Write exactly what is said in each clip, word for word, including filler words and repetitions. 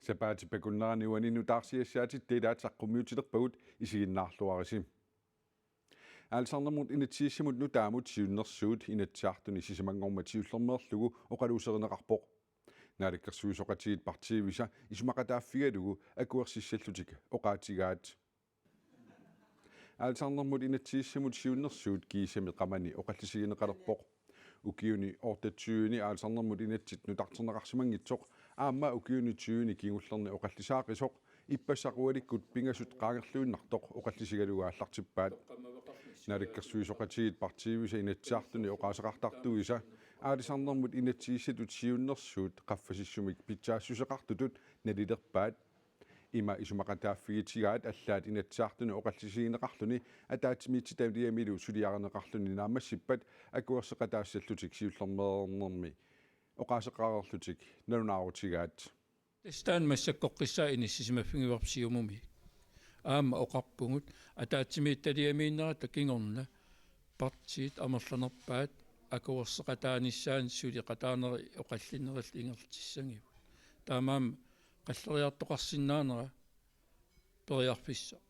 Sapaatip akunnerani uani nutaarsiassaatit ilaat saqqummiutilerpagut, isiginnaarluarisi. Aalisarnermut inatsisissamut nutaamut siunnersuut Inatsisartuni sisamanngormat siullermeerlugu oqaluuserineqarpoq. Naalakkersuisooqatigiit partiivisa isumaqataaffigalugu akuersissallutik oqaatigaat. Aalisarnermut inatsisissamut siunnersuut kiisami qamani oqallisigineqalerpoq. Ukiuni otteogtyveni aalisarnermut inatsit nutarterneqarsimanngitsoq aamma ukiuni tyveni kingullerni oqallisaaqisoq ippassaq ualikkut pingasut qaangerluinnartoq oqallisigalugu aallartippaat. Naalakkersuisooqatigiit partiivisa Inatsisartuni oqaaseqartartuisa aalisarnermut inatsisissatut siunnersuut qaffasissumik pitsaassuseqartutut nalilerpaat. Ima isumaqataaffigitigaat allaat Inatsisartuni oqallisigineqarluni ataatsimiititaliamilu suliarineqarluni naammassippat akuerseqataassallutik siullermeernermi oqaaseqareerlutik nalunaarutigaat. Tassa taanna massakkoqqissaaq inissisimaffigivarput Siumumi. Aamma oqarpugut ataatsimiititaliamiinnerata kingorna partiit amerlanerpaat akuerseqataanissaannut suleqataanerit oqallinnerillu ingerlatissagipput. Taamaammat qalleriartoqarsinnaanera periarfissaq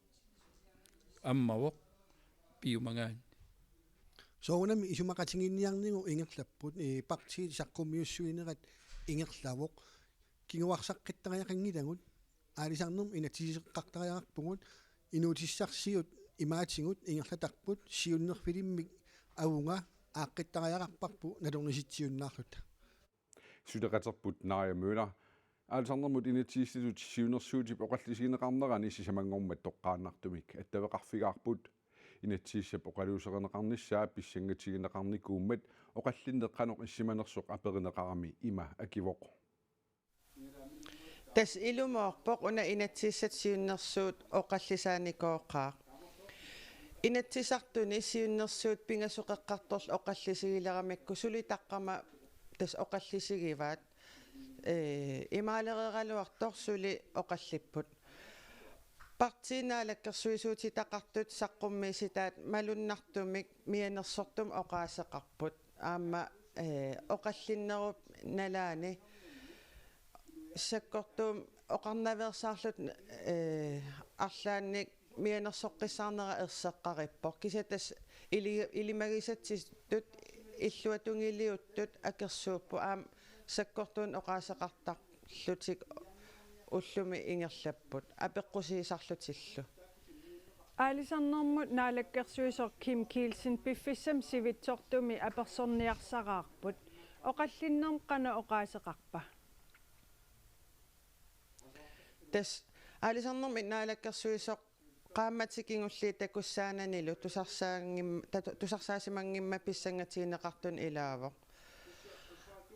ammavoq piumagaanni. Soorunami isumaqatiginninniarnigut ingerlapput, ee, partiit saqqummiussuinerat ingerlavoq. Kinguarsaqqittariaqanngilagut, aalisarnermut inatsiseqartariaqarpugut, inuutissarsiut imaatigut ingerlatarput, siunnerfilimmik avunga aaqqittariaqarparput nalornisitsiunnaarluta. Suleqaterput Naja Møller aalisarnermut inatsisissatut siunnersuutip oqallisigineqarnerani sisamanngormat toqqaannartumik attaveqarfigaarput. Inatsisissap oqaluuserineqarnissaa pissangatigineqarnikuummat oqallinneq qanoq issimanersoq aperineqarami ima akivoq. Tassa ilumoorpoq una inatsisissatut siunnersuut oqallisaanikooqaaq. Inatsisartuni siunnersuut pingasut qeqqartorlu oqallisigileramikku suli taqqama tassa oqallisigivaat. Ee, imaalereeraluartoq suli oqallipput. Partiit naalakkersuisuutitaqartut saqqummiissitaat malunnartumik mianersortumik oqaaseqarput. Aamma, ee, oqallinnerup nalaani sakkortuumik oqarnaveersaarluta, ee, arlaannik mianersoqqissaarnera erseqqarippoq. Kisianni tassa ili-, ilimagisatsitut illuatungiliuttut akersuupput aamma sakkortuumik oqaaseqartarlutik ullumi ingerlapput apeqqusiisarlutillu. Aalisarnermut naalakkersuisoq Kim Kielsen piffissami sivitsortumi apersorniarsaraarput. Oqallinnermut qanoq oqaaseqarpa? Tassa aalisarnermi naalakkersuisoq qaammatit kingulliit takussaananilu tusarsaanngim-, tatu-, tusarsaasimanngimmat pissangatigineqartunik ilaavoq.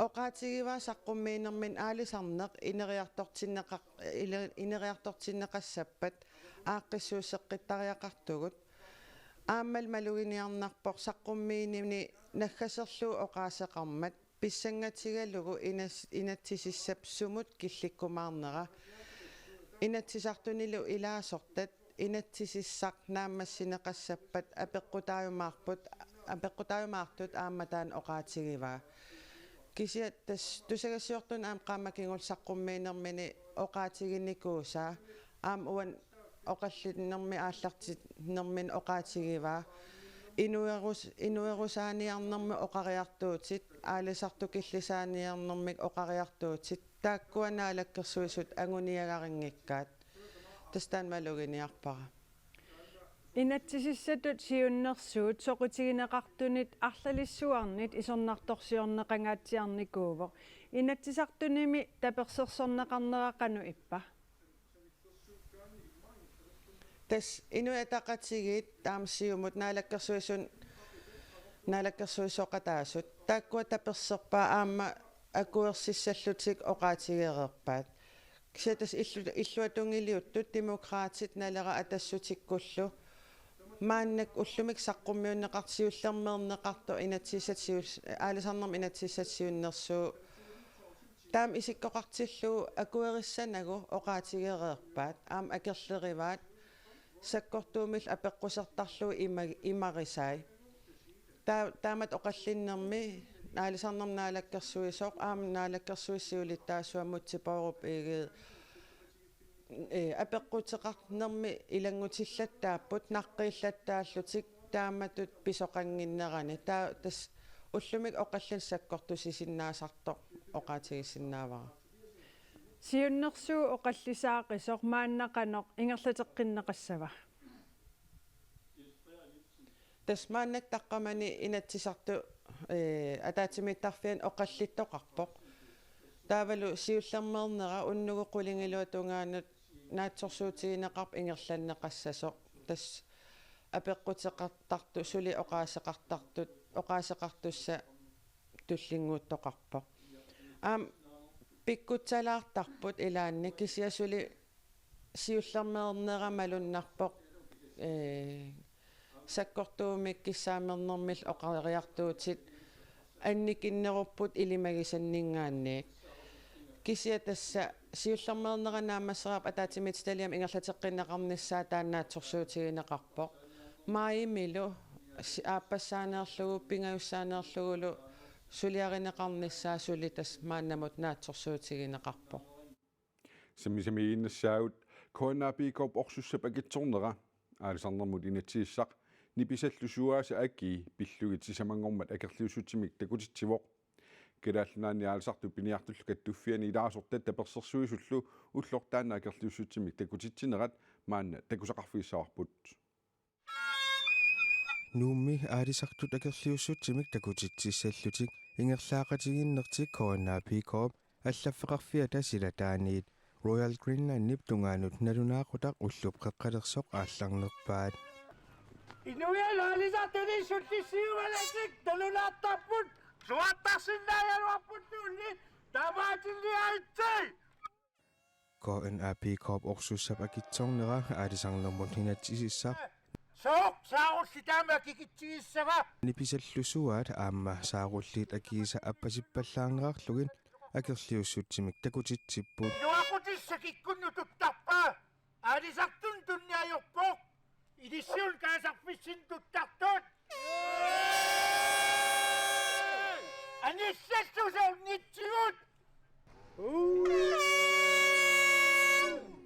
Oqaatigivaa saqqummiinermini aalisarneq ineriartortinneqar-, ile-, ineriartortinneqassappat aaqqissuusseqqittariaqartugut. Aammalu maluginiarnarpoq saqqummiinini naggaserlugu oqaaseqarmat pissangatigalugu inas-, inatsisissap sumut killikkumaarnera. Inatsisartunilu ilaasortat inatsisissaq naammassineqassappat apeqqutaajumaarput, apeqqutaajumaartut aamma taanna oqaatigivaa. Kisianni tassa tusagassiortunut aamma qaammat kingulleq saqqummiinermini oqaatiginikuusaa aamma uani oqallinnermi aallartinnermini oqaatigivaa. Inuerus-, inuerusaaniarnermik oqariartuutit, aalisartukillisaaniarnermik oqariartuutit, taakkua naalakkersuisut anguniagarinngikkaat. Tassa taanna maluginiarpara. Inatsisissatut siunnersuut soqutigineqartunit arlalissuarnit isornartorsiorneqangaatsiarnikuuvoq. Inatsisartunimi tapersersorneqarnera qanoq ippa? Tassa Inuit Ataqatigiit aamma Siumut naalakkersuisut, naalakkersuisooqataasut taakkua taperserpaat aamma akuersissallutik oqaatigereerpaat. Kisianni tassa illu-, illuatungiliuttut Demokraatit, Naleraq, Atassutikkullu maannakkut ullumikkut saqqummiunneqartoq siullermeerneqartoq inatsisissatut siul-, aalisarnermut inatsisissatut siunnersuut. Taama isikkoqartillugu akuerissanagu oqaatigereerpaat, aamma akerlerivaat, sakkortuumillu apeqqusertarlugu ima-, imarisai. Taa-, taamatut oqallinnermi aalisarnermut naalakkersuisoq, aamma naalakkersuisut siulittaasuat Múte Bourup Egede Ee, apeqquteqarnermi ilanngutillattaapput naqqiillattaallutik taamatut pisoqannginnerani. Taa-, tassa ullumi oqallinneq sakkortusisinnaasartoq oqaatigisinnaavara. Siunnersuut oqallisaaqisoq maanna qanoq ingerlateqqinneqassava? Tassa maannakkut taqqamani Inatsisartut, ee, ataatsimiittarfianni oqallittoqarpoq. Taavalu siullermeernera unnugu qulingiluat tungaanut naatsorsuutigineqarpoq ingerlanneqassasoq. Tassa apeqquteqartartut suli oqaaseqartartut, oqaaseqartussat tullinnguuttoqarpoq. Aamma pikkutsalaartarput ilaanni kisianni suli siullermeernera malunnarpoq, ee, sakkortuumik kissaamernermillu oqariartuutit annikinnerupput ilimagisanninngaanniit. Kisianni tassa siullermeernera naammassereerpoq ataatsimiititaliami ingerlateqqinneqarnissaa taanna naatsorsuutigineqarpoq. Maajimilu si-, aappassaaneerlugu, pingajussaaneerlugulu suliarineqarnissaa suli tassa maannamut naatsorsuutigineqarpoq. Sammisamiiginnassaagut K N A P K-p orsussap akitsornera, aalisarnermut inatsisissaq, nipisallu suaasa akii pillugit sisamanngormat akerliussutsimik takutitsivoq. Kalaallit Nunaanni aalisartut piniartullu kattuffianni ilaasortat tapersersuisullu ulloq taanna akerliussutsimik takutitsinerat maanna takusaqarfigissavarput. Nuummi aalisartut akerliussutsimik takutitsissallutik ingerlaaqatigiinnertik K N A P K-p allaffeqarfiata silataaniit Royal Greenlandip tungaanut nalunaaqutaq ullup qeqqalersoq aallarnerpaat. Inuiaat aalisartuni sullissiumalasik nalunaartarput suaartarsinnaajaluarput tunni taamaatilliaritsi. K N A P K-p orsussap akitsornera aalisarnermut inatsisissaq. Sooq saarullit taama akikitsigissava? Nipisallu suaat aamma saarulliit akiisa appasippallaarnerarlugit akerliussutsimik takutitsipput. Nuaqutissat kikkunnut tuttarpa? Aalisartunut tunniajorpoq. Ilissiulluni kaasarfissinut tuttartut. Anissallusi unnitsigut.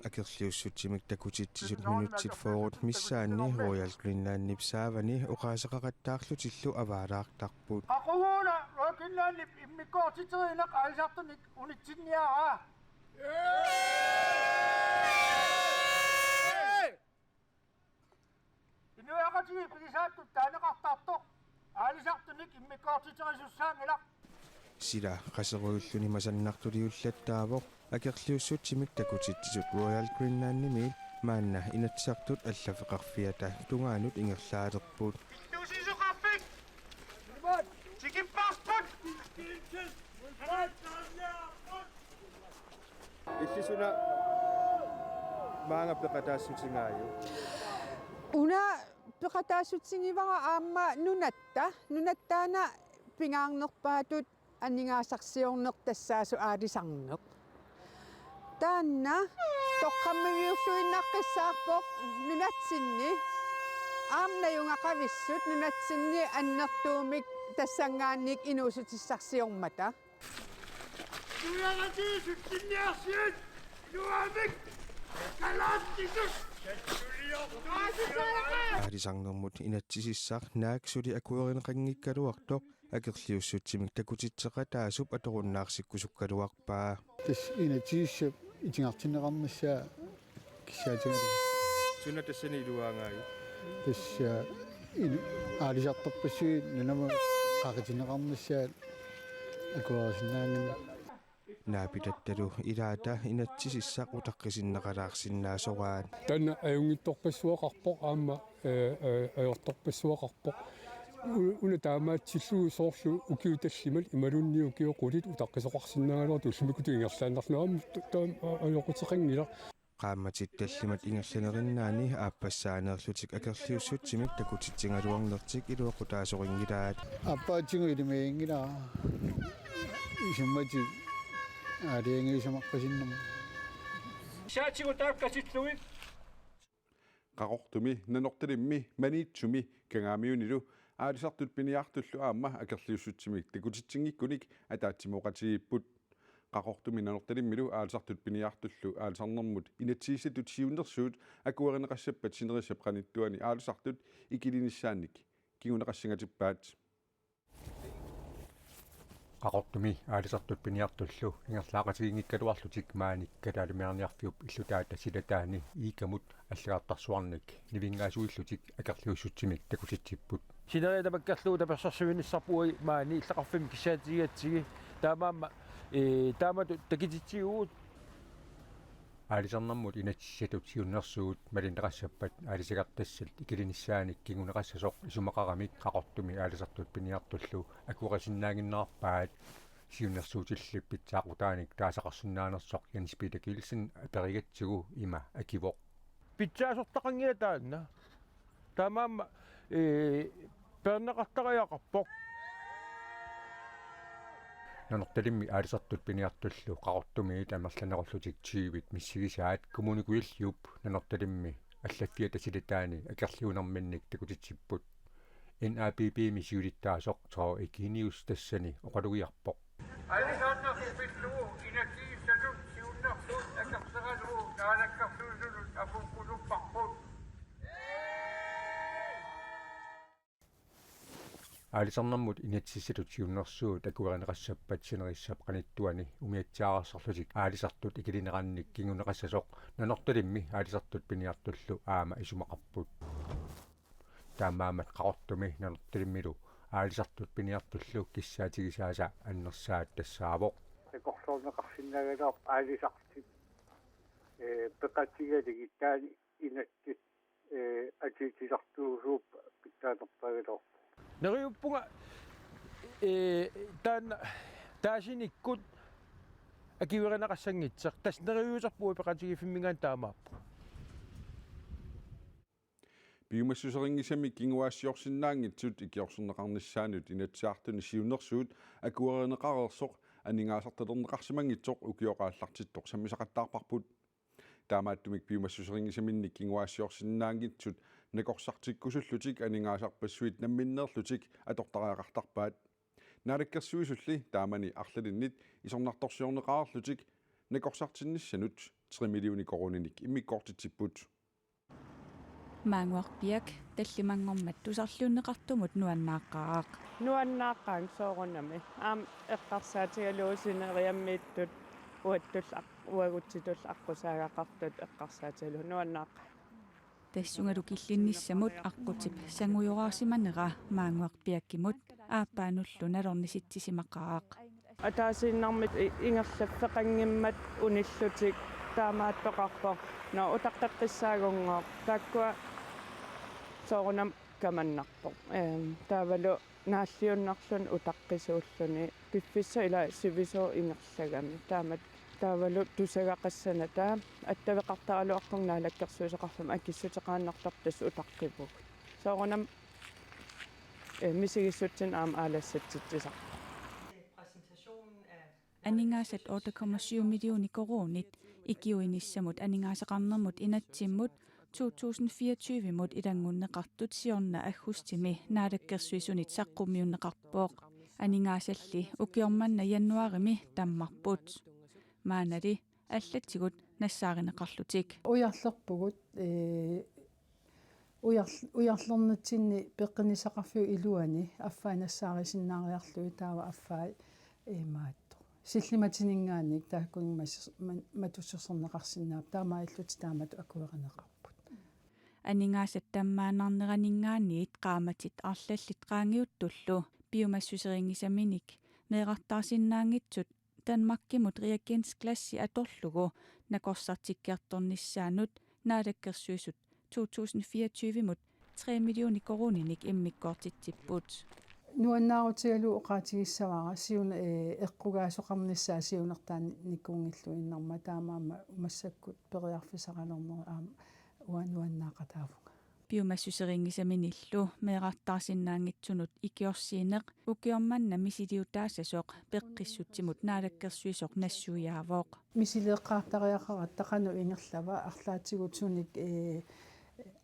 Akerliussutsimik takutitsisut minutsit fyrret missaanni Royal Greenlandip saavani oqaaseqaqattaarlutillu avaalaartarput. Qaquguuna Royal Greenlandip immikkoortiterineq aalisartunik unitsinniaraa. Inuiaqatigiit pigisaattut taaneqartartoq aalisartunik immikkoortiterisussaaginnaq. Sila qaserujulluni masannartuliullattaavoq akerliussutsimik takutitsisut Royal Greenlandimiit maanna Inatsisartut allaffeqarfiata tungaanut ingerlaalerput. Pittuusisoqarfik! Tikipparput! Illit suna maanga peqataassutigaajuk? Una peqataassutigivara aamma nunatta, nunattaana pingaarnerpaatut aningaasarsiorneq tassaasut aalisarneq. Taanna toqqammaviulluinnaqqissaarpoq nunatsinni aamma najugaqavissut nunatsinni annertuumik tassanngaanniit inuussutissarsiormata. Inuiaqatigiit sutsinniarsigit inuamik kalaallisut. Aalisarnermut inatsisissaq naak suli akuerineqanngikkaluartoq akerliussutsimik takutitseqataasup atorunnaarsikkusukkaluarpaa. Tassa inatsisissap itigartinneqarnissaa kissaatigalugu. Suna tassani iluaagaajuk? Tassa inu-, aalisartorpassuit nunamut qaqitinneqarnissaat akuerisinnaanngimmat. Naapitattalu ilaata inatsisissaq utaqqisinneqalaarsinnaasoraat. Taanna ajunngitsorpassuaqarpoq aamma, ee, ee, ajortorpassuaqarpoq. U-, una taamaatsillugu soorlu ukiut tallimat imaluunniit ukiut qulit utaqqisoqarsinnaagaluartut ullumikkutut ingerlaannarlugu aamma tu-, taama ajoquteqanngilaq. Qaammatit tallimat ingerlanerinnaanni aappassaaneerlutik akerliussutsimik takutitsigaluarnertik iluaqutaasorinngilaat. Aappaatigut ilimaginngilara. Isummatit aalajangiusimarpasinnermut. Saatigut taakkasillugit. Qaqortumi, Nanortalimmi, Maniitsumi, Kangaamiunilu aalisartut piniartullu aamma akerliussutsimik takutitsinngikkunik ataatsimooqatigiipput. Qaqortumi Nanortalimmilu aalisartut piniartullu aalisarnermut inatsisissatut siunnersuut akuerineqassappat sinerissap qanittuani aalisartut ikilinissaannik kinguneqassangatippaat. Qaqortumi aalisartut piniartullu ingerlaaqatigiinngikkaluarlutik maani Kalaalimiarniarfiup illutaata silataani Iikamut allagartarsuarnik nivinngaasuillutik akerliussutsimik takutitsipput. Sineriak tamakkerlugu tapersersuinissarput maani illoqarfimmi kissaatigigatsigit, taamaammat, ee, taamatut takutitsivugut. Aalisarnermut inatsisissatut siunnersuut malinneqassappat aalisagartassat ikilinissaannik kinguneqassasoq isumaqaramik Qaqortumi aalisartut piniartullu akuerisinnaannginnerarpaat. Siunnersuutilli pitsaaqutaanik taasaqarsinnaanersoq Jens Peter Kielsen aperigatsigu ima akivoq: Pitsaasortaqanngilaq taanna. Taamaammat, ee, peerneqartariaqarpoq. Nanortalimmi aalisartut piniartullu Qaqortumiit amerlanerullutik tyvit missigisaat Kommune Kujalliup Nanortalimmi allaffiata silataani akerliunerminnik takutitsipput. N A P P-mi siulittaasoq Thor Egenius tassani oqalugiarpoq. Aalisarnermut pillugu inatsisissatut siunnersuut akerleralugu Naalakkersuisunut akuukkulupparput. Aalisarnermut inatsisissatut siunnersuut akuerineqassappat sinerissap qanittuani umiatsiaararsorlutik aalisartut ikilinerannik kinguneqassasoq Nanortalimmi aalisartut piniartullu aamma isumaqarput. Taamaammat Qaqortumi Nanortalimmilu aalisartut piniartullu kissaatigisaasa annersaat tassaavoq: Takorloorneqarsinnaagaluarpoq aalisartut, ee, peqatigalugit taanna inatsisissaq, ee, atuutilertuusuup pitsaanerpaagaluarpoq. Neriuppunga, ee, taanna taasinikkut akuerineqassanngitsoq, tassa neriuuserpugut peqatigiiffimminngaanniit taamaappoq. Piumassuserinngisamik kinguaassiorsinnaanngitsut ikiorserneqarnissaannut Inatsisartuni siunnersuut akuerineqareersoq aningaasartalerneqarsimanngitsoq ukioq aallartittoq sammisaqattaarparput. Taamaattumik piumassuserinngisaminnik kinguaassiorsinnaanngitsut nakorsartikkusullutik aningaasarpassuit namminneerlutik atortariaqartarpaat. Naalakkersuisulli taamani arlalinnit isornartorsiorneqareerlutik nakorsartinnissanut tre millioner koruuninik immikkoortitsipput. Maannguaq Birch tallimanngormat tusarliunneqartumut nuannaaqqaaq. Nuannaaqqaanga soorunami. Aamma eqqarsaatigalugu sineriammiittut uattut aq-, uagutsitut aqqusaagaqartut eqqarsaatigalugu nuannaaqqaanga. Tassungalu killinnissamut aqqutip sangujoraarsimanera Maannguaq Birchimut aappaanullu nalornisitsisimaqaaq. Ataasiinnarmik i-, ingerlaffeqanngimmat unillutik taamaattoqarpoq. Nå, utaqqeqqissaagunngooq. Taakkua soorunami kamannarpoq. Ehm, taavalu naalliunnarluni utaqqisuulluni piffissaq ilaa sivisuup ingerlagami. Taamat-, taavalu tusagaqassanata attaveqartaraluarpunga naalakkersuisoqarfimmi akissuteqaannartartut tassa utaqqivugut. Soorunami, eh, misigissutsinni aamma aalassatsitsisarpoq. Aningaasat otte komma syv millioner koruunit ikiuinissamut aningaasaqarnermut inatsimmut to tusind fireogtyve-mut ilanngunneqartut siorna aggustimi naalakkersuisunit saqqummiunneqarpoq. Aningaasalli ukioq manna januaarimi tammarput. Maannali allatigut nassaarineqarlutik. Ujarlerpugut, ee, ujar-, ujarlernitsinni peqqinnissaqarfiup iluani affai nassaarisinnaariarlugit taava affai imaattoq. Sillimatininngaanniit taakkununnga mas-, ma-, matussersorneqarsinnaapput, taamaalillutik taamatut akuerineqarput. Aningaasat tammaannarneraninngaanniit qaammatit arlallit qaangiuttullu piumassuserinngisaminik meerartaarsinnaanngitsut Danmarkimut reagensglassi atorlugu nakorsartikkiartornissaannut naalakkersuisut to tusind fireogtyve-mut tre millioner koruuninik immikkoortitsipput. Nuannaarutigalugu oqaatigissavara siun-, ee, eqqugaasoqarnissaa siunertaanikuunngilluinnarmat, taamaammat massakkut periarfissaqalernerit aamma uanga nuannaaqataavunga. Piumassuserinngisaminillu meerartaarsinnaanngitsunut ikiorsiineq ukioq manna misiliutaassasoq peqqissutsimut naalakkersuisoq nassuiaavoq. Misileeqqaartariaqaratta qanoq ingerlava arlaatigut sunik, ee,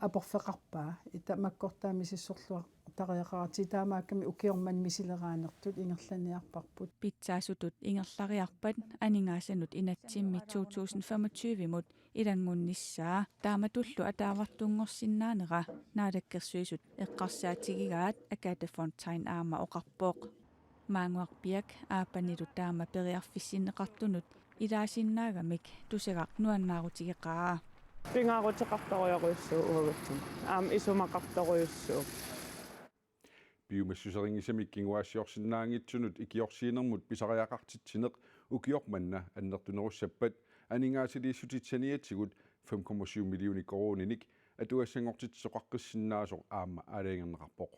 aporfeqarpa, ita makkortaa misissorluartoq tusartariaqaratik, taamaakkami ukioq manna misileraanertut ingerlanniarparput. Pitsaasutut ingerlariarpat aningaasanut inatsimmit to tusind femogtyve-mut ilanngunnissaa taamatullu ataavartunngorsinnaanera Naalakkersuisut eqqarsaatigigaat, Agathe Fontain aamma oqarpoq. Maannguarpiaq Aappanilu taama periarfissinneqartunut ilaassinnaagamik tusagaq nuannaarutigeqaaq. Pingaaruteqartorujorujussuuvoq uagutsinnut. Aamma isumaqartorujussuuvoq. Piumassuserinngisamik kinguaassiorsinnaanngitsunut ikiorsiinermut pisariaqartitsineq ukioq manna annertunerussappat aningaasaliissutit saniatigut fem komma syv millioner koruuninik atugassanngortitsisoqaqqissinnaasoq aamma aalajangerneqarpoq.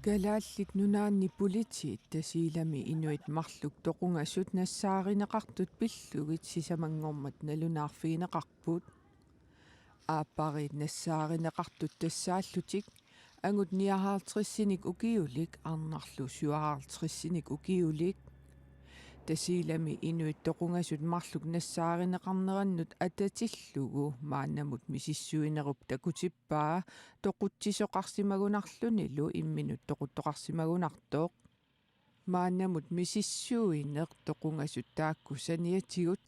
Kalaallit Nunaanni Politiit Tasiilami inuit marluk toqungasut nassaarineqartut pillugit sisamanngormat nalunaarfigineqarput. Aappariit nassaarineqartut tassaallutik angut nioghalvtredsinik ukiulik, arnarlu syvoghalvtredsinik ukiulik. Tasiilami inuit toqungasut marluk nassaarineqarnerannut atatillugu maannamut misissuinerup takutippaa toqutsisoqarsimagunarlunilu imminut toquttoqarsimagunartoq. Maannamut misissuineq toqungasut taakku saniatigut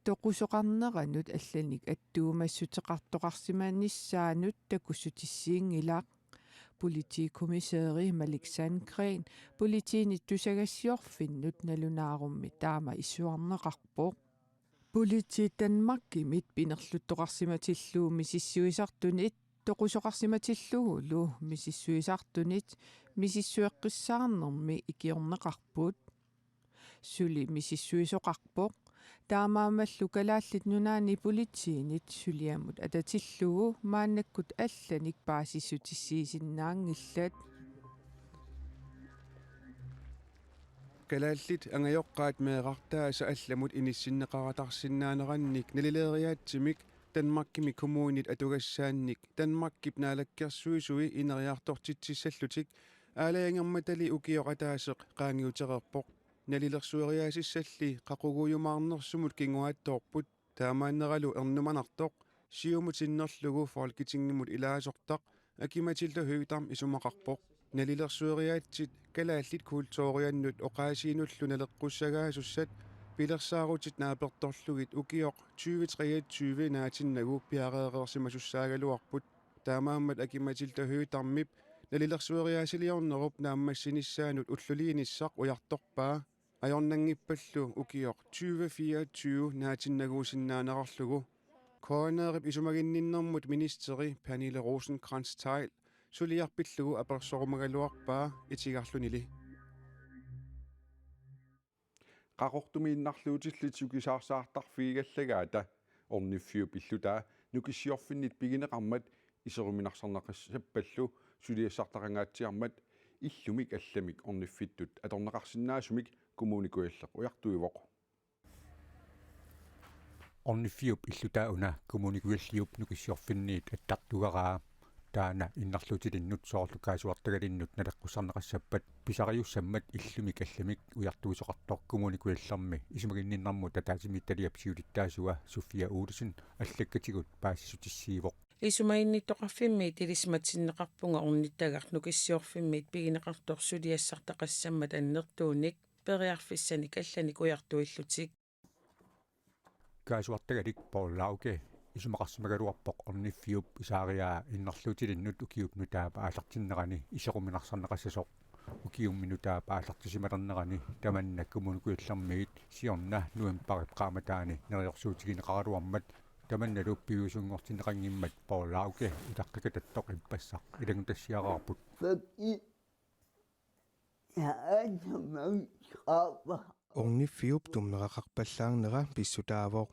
toqusoqarneranut allanik attuumassuteqartoqarsimanissaanut takussutissiinngilaq. Politikommissæri Malik Sandgreen politiinit tusagassiorfinnut nalunaarummi taama isuarneqarpoq. Politiit Danmarkimit pinerluttoqarsimatillugu misissuisartunit toqusoqarsimatillugulu misissuisartunit misissueqqissaarnermi ikiorneqarput. Suli misissuisoqarpoq. Taamaammallu Kalaallit Nunaanni Politiinit suliamut atatillugu maannakkut allanik paasissutissiisinnaanngillat. Kalaallit angajoqqaat meerartaasa allamut inissinneqaratarsinnaanerannik nalileeriaatsimik Danmarkimi kommunit atugassaannik Danmarkip naalakkersuisui ineriartortitsissallutik aalajangermatali ukioq ataaseq qaangiutereerpoq. Nalilersueriaasissalli qaqugujumaarnersumut kinguaattoorput, taamaanneralu ernumanartoq, Siumut sinnerlugu Folketingimut ilaasortaq Aki-Matilda Høegh-Dam isumaqarpoq. Nalilersueriaatsit kalaallit kulturiannut oqaasiinullu naleqqussagaasussat pilersaarutit naapertorlugit ukioq tyve treogtyve naatinnagu piareereersimasussaagaluarput. Taamaammat Aki-Matilda Høegh-Dammip nalilersueriaasiliornerup naammassinissaanut ulluliinissaq ujartorpaa, ajornanngippallu ukioq tyve fireogtyve naatinnaguusinnaanerarlugu. K N R-ip isumaginninnermut ministeri Pernille Rosenkrantz-Theil suliaq pillugu apersorumagaluarpaa itigarlunili. Qaqortumi innarluutillit sukisaarsaartarfigigallagaata orniffiup illutaa Nukissiorfinnit pigineqarmat iseruminarsarneqassappallu suliassartaqangaatsiarmat illumik allamik orniffittut atorneqarsinnaasumik Kommune Kujalleq ujartuivoq. Orniffiup illutaa una Kommune Kujalliup Nukissiorfinniit attartugaraa. Taanna innarluutilinnut soorlu kaassuartagalinnut naleqqussarneqassappat pisariussammat illumik allamik ujartuisoqartoq Kommune Kujallermi isumaginninnermut ataatsimiititaliap siulittaasua Sofia Olsen allakkatigut paasissutissiivoq. Isumaginnittoqarfimmiit ilisimatinneqarpunga ornittagaq Nukissiorfimmit pigineqartoq suliassartaqassammat annertuunik periarfissanik allanik ujartuillutik. Kaassuartagalik Poul Lauke isumaqarsimagaluarpoq orniffiup isaariaa innarluutilinnut ukiup nutaap aallartinnerani iseruminarsarneqassasoq. Ukiummi nutaap aallartisimalernerani tamanna Kommune Kujallermiit siorna novembarip qaammataani neriorsuutigineqaraluarmat tamannalu piviusunngortinneqanngimmat Poul Lauke utaqqikatattoq ippassaq ilanngutassiaraarput. Orniffiup tummeqaqarpallaarnera pissutaavoq.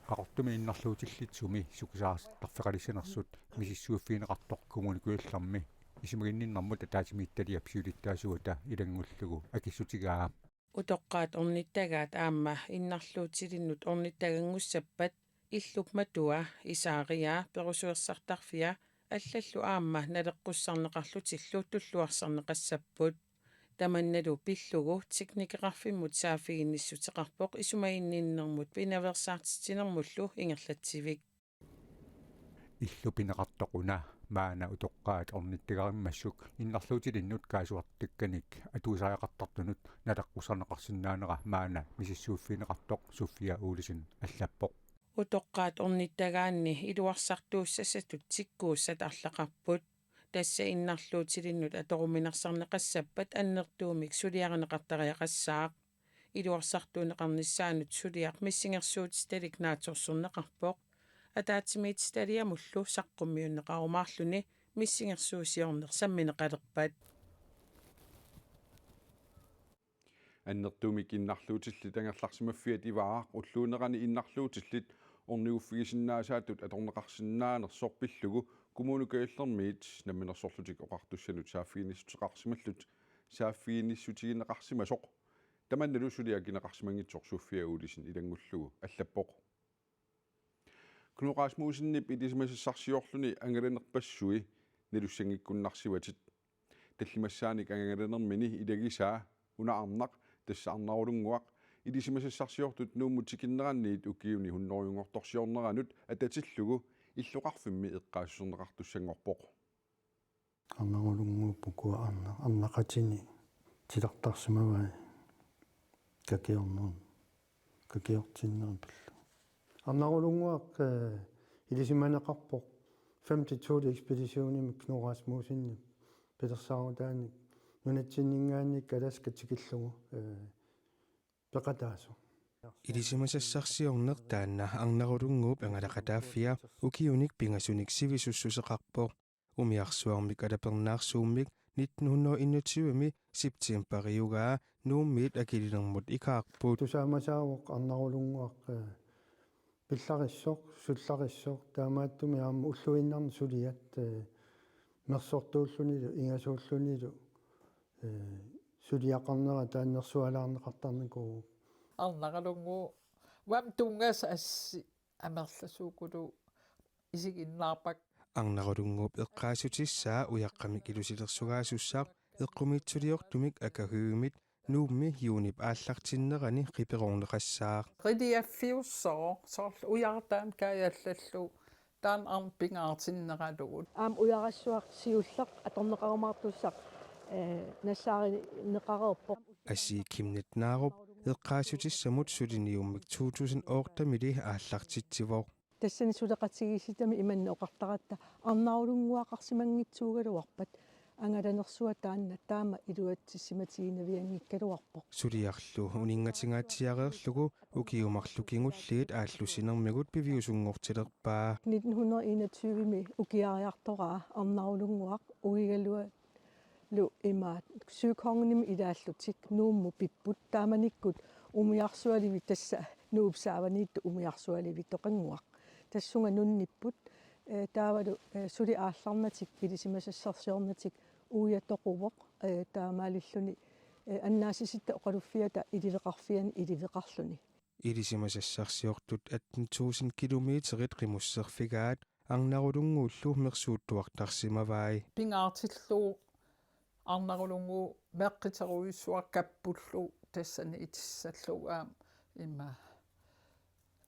Qaqortumi innarluutillitsumi sukisaartarfeqalissanersut misissuiffigineqartoq Kommune Kujallermi isumaginninnermut ataatsimiititaliap siulittaasuata ilanngullugu akissutigaa. Utoqqaat ornittagaat aamma innarluutilinnut ornittaganngussappata illup matua, isaariaa, perusuersartarfia allallu aamma naleqqussarneqarlutillu tulluarsarneqassapput. Tamannalu pillugu teknikeqarfimmut saaffiginnissuteqarpoq isumaginninnermut pinaveersaartitsinermullu ingerlatsivik. Illup pineqartoq una maanna utoqqaat ornittagarimmassuk innarluutilinnut kaassuartakkanik atuisariaqartartunut naleqqussarneqarsinnaanera maanna misissuiffigineqartoq Sofia Olesen allappoq. Utoqqaat ornittagaanni iluarsartuussassatut tikkuussat arlaqarput. Tassa innarluutilinnut atoruminarsarneqassappat annertuumik suliarineqartariaqassaaq. Iluarsartuunneqarnissaanut suliaq missingersuutitalik naatsorsorneqarpoq. Ataatsimiititaliamullu saqqummiunneqarumaarluni missingersuusiorneq sammineqalerpat. Annertuumik innarluutillit angerlarsimaffiat Ivaaq ulluunerani innarluutillit orniguffigisinnaasaattut atorneqarsinnaanersoq pillugu Kommune Kujallermiit Namminersorlutik Oqartussanut saaffiginnissuteqarsimallutik saaffiginniссutigineqarsimasoq tamannalu suli akineqarsimanngitsoq Sofia Olesen ilanngullugu allappoq. Knud Rasmussenip ilisimasassarsiorluni angalanerpassui nalussanngikkunnarsivatit. Tallimassaanik angalanermini ilagisaa una arnaq, tassa Arnarulunnguaq, ilisimasassarsiortut Nuummut tikinneranniit ukiuni hunnorujunngortorsiorneranut atatillugu illoqarfimmi eqqaassuserneqartussanngorpoq. Arnarulunnguup ukua arnaq, arnaqatini titartarsimavai kakiorneq, kakiortinneq pillugu. Arnarulunnguaq, eh, ilisimaneqarpoq femogtyve ekspeditionimik Knud Rasmussenip pilersaarutaanik nunatsinninngaanniit Alaska tikillugu, eh, peqataasoq. Ilisimasassarsiorneq taanna Arnarulunnguup angalaqataaffia ukiunik pingasunik sivisussuseqarpoq. Umiarsuarmik alapernaarsuummik nitten hundrede enogtyve-mi septembariugaa Nuummiit akilinermut ikaarput. Tusaamasaavoq Arnarulunnguaq, eh, pillarissoq, sullarissoq, taamaattumik aamma ulluinnarni suliat, eh, mersortuullunilu, ingasuullunilu, eh, suliaqarnera taannersualaarneqartarnikuuvoq. Arnarulunnguup tunngasut assut amerlasuukulu isiginnaarpakka. Arnarulunnguup eqqaassutissaa ujaqqamik ilusilersugaasussaq eqqumiitsuliortumik Akahøjimit Nuummi juunip aallartinnerani qiperorneqassaaq. Relieffiussooq, soorlu ujartaamik kaajallallugu, taanna aamma pingaartinneralugu. Aamma ujarassuaq siulleq atorneqarumaartussaq, eh, nassaarineqareerpoq. Asii Chemnitz Narup eqqaassutissamut suliniummik to tusind otte-mili aallartitsivoq. Tassani suleqatigiissitami imannak oqartaratta Arnarulunnguaqarsimanngitsuugaluarpat angalanersuaq taanna taama iluatsissimatigiinnavianngikkaluarpoq. Suliarlu uningatingaatsiareerlugu ukiut marluk kingulliit aallussinermigut piviusunngortilerpaa. Nitten hundrede enogtyve-mi ukiariartoraa Arnarulunnguaq uigalualu imaat søkongenimi ilaallutik Nuummut pipput, taamanikkut umiarsualivi tassa Nuup saavaniittoq umiarsualivi Toqannguaq. Tassunga nunnipput, eh, taavalu, eh, suli aallarnatik ilisimasassarsiornatik uia toquvoq, eh, taamaalilluni, eh, annaasisitta oqaluffiata iliveqarfiani iliveqarluni. Ilisimasassarsiortut atten tusind kilometerit qimusserfigaat Arnarulunnguullu mersuuttuartarsimavai. Pingaartillugu Arnarulunnguup meeqqerujussuaq kappullugu tassani itissallugu aamma ima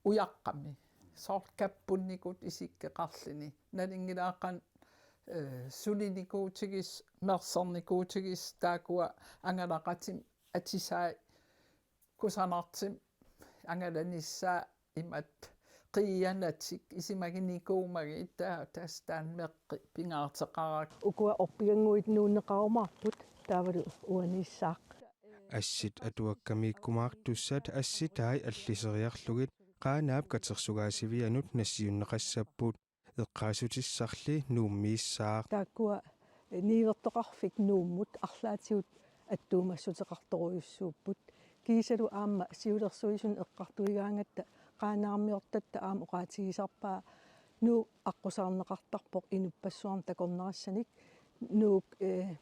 ujaqqami. Soorlu kappunnikut isikkoqarluni. Nalunngilara qanoq, eh, sulinikuutigis, mersornikuutigis taakkua angalaqatimik atisai kusanartumik angalanissaa imatut qiianatik isumaginikuumagit, taava tassa taanna meeqqat pingaartoqarakku. Ukua orpigannguit nuunneqarumaarput taavalu uaniissaaq. Assit atuakkamiikkumaartussat assitai alliseriarlugit Qaanaap katersugaasivianut nassiunneqassapput. Eqqaassutissarli Nuummiissaaq. Taakkua niuertoqarfik Nuummut arlaatigut attuumassuteqartorujussuupput. Kiisalu aamma siulersuisunut eqqartuigaangatta Qaanaarmiortatta aamma oqaatigisarpaa Nuup aqqusaarneqartarpoq inuppassuarnut takornarissanik. Nuuk, eh,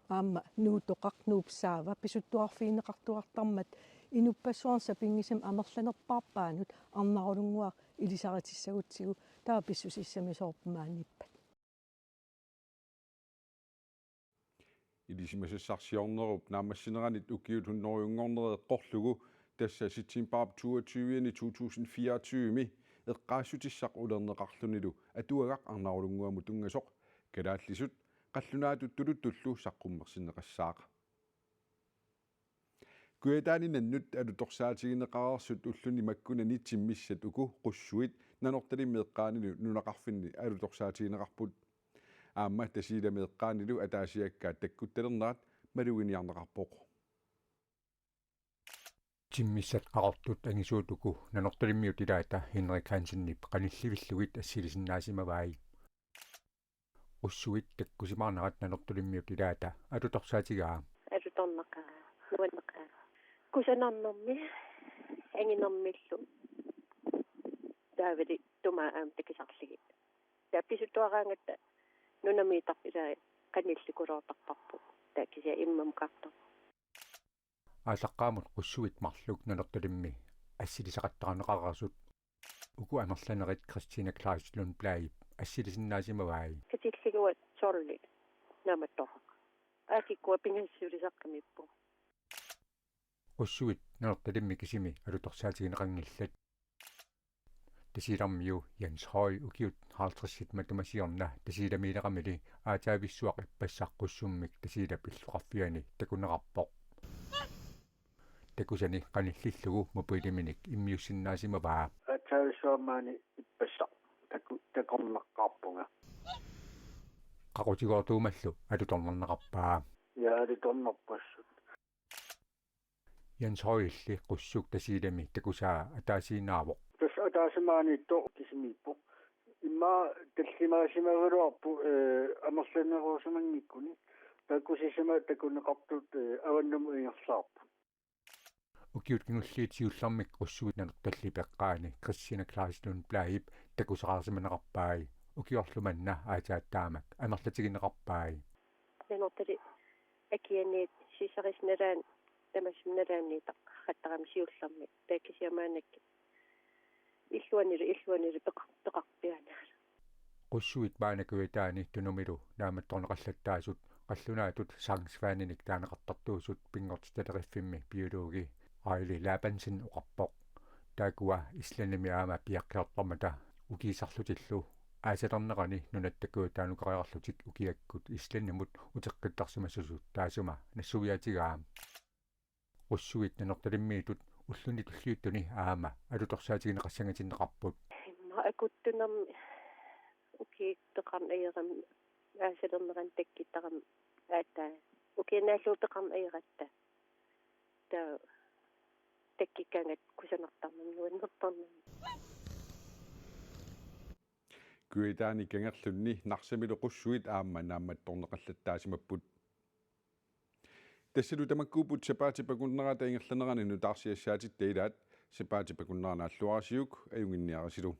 aamma Nuutoqaq, Nuup saava pisuttuarfigineqartuartarmat inuppassuarnut sapinngisamik amerlanerpaarpaanut Arnarulunnguaq ilisaritissagutsigu, taava pissusissamisoorput maaniippat. Ilisimasassarsiornerup naammassineranit ukiut hunnorujunngornerit eqqorlugu, tassa septembarip toogtyve-ani to tusind fireogtyve-mi eqqaassutissaq ulerneqarlunilu atuagaq Arnarulunnguamut tunngasoq kalaallisut qallunaatut tuluttullu saqqummersinneqassaaq. Kujataani nannut alutorsaatigineqareersut ulluni makkunani timmissat uku qussuit Nanortalimmi eqqaanilu nunaqarfinni alutorsaatigineqarput. Aamma Tasiilami eqqaanilu ataasiakkaat takkuttalernerat maluginiarneqarpoq. Timmissat qaqortut angisuut uku Nanortalimmiut ilaata Henrik Hansenip qanillivillugit assilisinnaasimavai. Qussuit takkusimaarnerat Nanortalimmiut ilaata alutorsaatigaa. Alutornaqaaq, nuannaqaaq. Kusanarnermi, anginermillu. Taavali tumaa aamma takisarlugit. Taava pisuttuaraangatta nunamiittarput ilaa qanillikuloortarparput. Taava kisianni immammukartoq. Aallaqqaammut qussuit marluk Nanortalimmi assilisaqattaarneqareersut uku amerlanerit Christina Kleist Lundbladip assilisinnaasimavai. Katillugit tolv naammattoq. Aakikkua pingasunngorsaqqammerput. Qussuit Nanortalimmi kisimi alutorsaatigineqanngillat. Tasiilarmiu Jens Høy ukiut halvtredsit matuma siorna Tasiilamiileramili aatsaavissuaq ippassaq qussummik Tasiilap illoqarfiani takuneqarpoq. Takusani qanillillugu mobiiliminik immiussinnaasimavaa. Aatsaavissuarmaani ippassaq taku-, takornariaqarpunga. Qaqutigoortuumallu alutornarneqarpaa. Ja, alutornarpassuk. Jens Høyilli qussuk Tasiilami takusaa ataasiinnaavoq. Tassa ataasimaaniittoq kisimiippoq. Immaqa tallimaasimagaluarpoq, eh, amerlanerusimanngikkuni. Takusimasat takuneqartut, eh, avannamut ingerlaarput. Ukiut kingulliit siullermik qussuit Nanortallip eqqaani Christina Kleist Lundbladip takusaarsimaneqarpai. Ukiorlu manna aatsaat taamak amerlatigineqarpai. Nanortalik akianiit sisarisinnalaani tamassi nalaaniittoqartarami siullermik. Taava kisianni maannakkut illuanilu, illuanilu peqar-, peqarpiaannalu. Qussuit maanna Kujataani Tunumilu naammattorneqallattaasut qallunaatut sangsvaninik taaneqartartuusut pinngortitaleriffimmi biologi Aili Labansen oqarpoq. Taakkua Islandimi aamma piaqqiortarmata ukiisarlutillu aasalernerani nunatta Kujataanukariarlutik ukiakkut Islandimut uteqqittarsimasusut taassuma nassuiaatigaa. Qussuit Nanortalimmiittut ulluni tulliuttuni aamma alutorsaatigineqassangatinneqarput. Immaqa akuttunermi ukiut peqarneq ajorami aasalernerani takkuttarami aatsaat. Ukiut naallugu peqarneq ajoratta. Taava takkukkaangat kusanartarnermik nuannertarnermik. Kujataani kangerlunni Narsamilu qussuit aamma naammattorneqallattaasimapput. Tassalu tamakkuupput sapaatip akunnerata ingerlanerani nutaarsiassaatitta ilaat, sapaatip akunnerata naalluarisiuk ajunnginniarisilu.